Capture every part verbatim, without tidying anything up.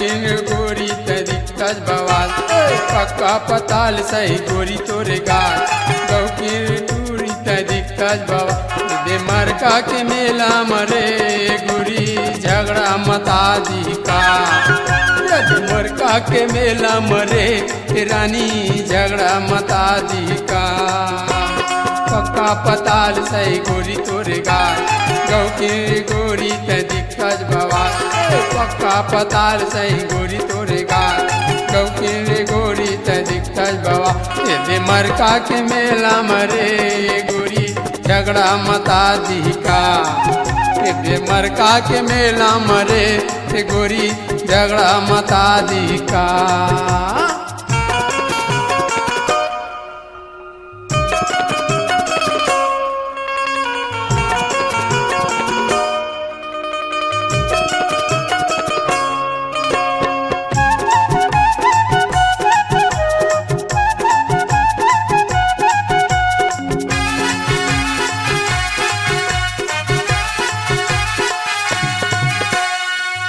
गोरी तैं दिखथस बवाल, ए, पक्का पताल सही गोरी तोरे गाल। गौकिर टूरी तैं दिखथस बवाल। दे मरका के मेला म रे गोरी झगड़ा मता दिही का। दे मरका के मेला म रे रानी झगड़ा मता दिही का। पक्का पताल सही गोरी तोरे गाल। गौकिर गोरी तैं दिखथस बवाल। पक्का पताल सही गोरी तोरे गाल। गौकिर गोरी तैं दिखथस बवाल। ए दे मरका के मेला म रे गोरी झगड़ा मता दिही का। ए दे मरका के मेला म रे गोरी झगड़ा मता दिही का।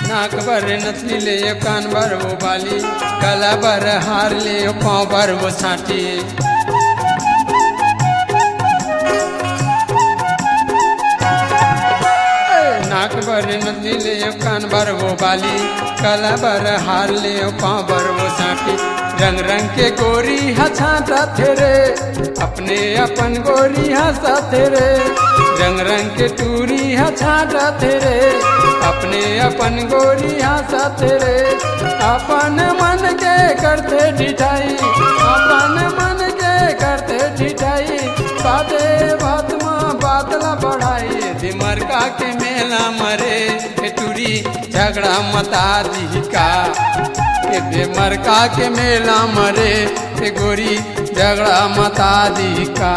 नाक बर नथनी ले, कान बर वो बाली, गला बर हार ले, पाँव बर वो छाटी। नाक बर नथनी ले, कान बर वो बाली, गला बर हार ले, पाँव बर वो छाटी। रंग रंग के गोरी ह छांटत हे रे, अपने अपन गोरी हंसत हे रे। रंग रंग के टूरी ह छांटत हे रे, अपने अपन गोरी हंसत हे रे। अपन मन के करथे ढिठाई, अपन मन के करथे ढिठाई। बाते बात म बात ला बढ़ाई, दे मरका के मेला म रे टूरी झगड़ा मता दिही का। ए दे मरका के मेला म रे गोरी झगड़ा मता दिही का।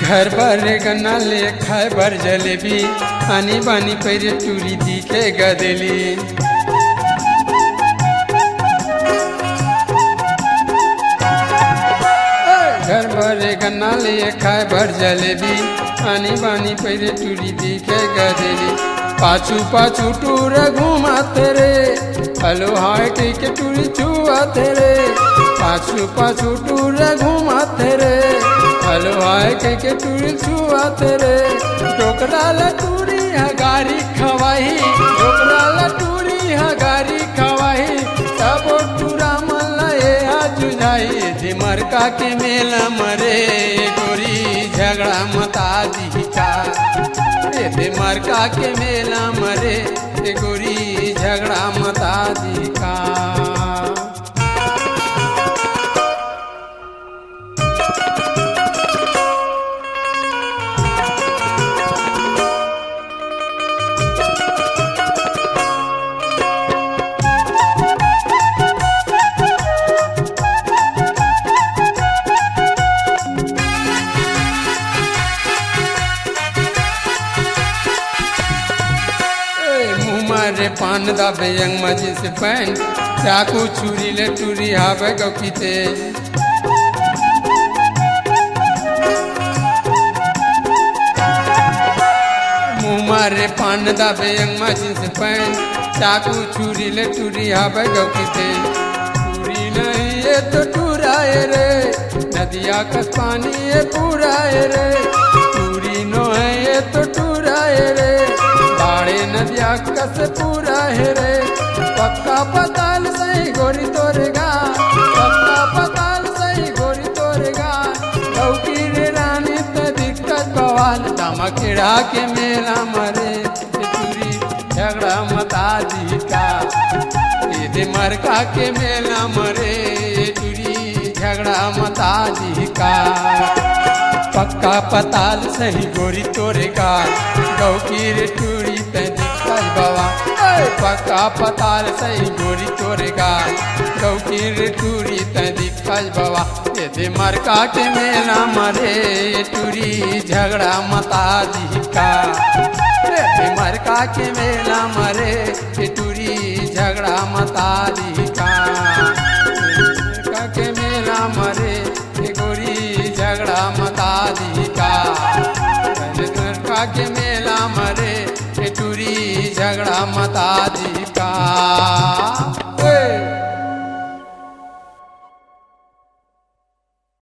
घर बर गन्ना ले, खाए बर जलेबी, आनी बानी पहिरे टूरी दिखे गदेली। घर बर गन्ना ले, खाए बर जलेबी, आनी बानी पहिरे टूरी दिखे गदेली। पाछू पाछू टूरा घूमत रे, हेलो हाय कहिके टूरी छुअत रे। पाछू पाछू टूरा घूमत रे, हेलो हाय कहिके टूरी छुअत रे। डोकरा ला टूरी ह गारी खवाही, डोकरा ला टूरी ह गारी खवाही। तब टूरा मन ला ए जुझाई, दे मरका के मेला म रे गोरी झगड़ा मता दिही का। ए दे मरका के मेला म रे गोरी झगड़ा मता दिही का। ए, मुँह मारे पान दाबे, अंग मा जींस पैंट, चाकू छुरी ले टूरी हावे गौकी ते। मुँह मारे पान दाबे, अंग मा जींस पैंट, चाकू छुरी ले टूरी हावे गौकी ते। टूरी नहीं ये तो टूरा ए रे, नदिया कस पानी ए पूरा ए रे। टूरी नो है ये तो टूरा ए रे, बाड़े नदिया कस पूरा ए रे। पक्का पताल सही गोरी तोरे गाल, पक्का पताल सही गोरी तोरे गाल। गौकी रे रानी तैं दिखथस बवाल, दामा खेड़ा के मेला म रे टूरी झगड़ा मता दिही का। ए दे मरका के मेला म रे टूरी झगड़ा मता दिही का। पक्का पताल सही गोरी तोरे गाल, गौकी रे टूरी तैं दिखथस बवाल। पक्का पताल सही गोरी तोर गाल, दौकी रे टूरी तैं दिखस बवाल। ये दे मरका के मेला म रे, ये टूरी झगड़ा मता दिही का। ये दे मरका के मेला म रे, ये टूरी झगड़ा मता दिही का। मरका के मेला म रे, ये गोरी झगड़ा मता दिही का। मरका के मेला म रे, ये टूरी झगड़ा मता दिही का।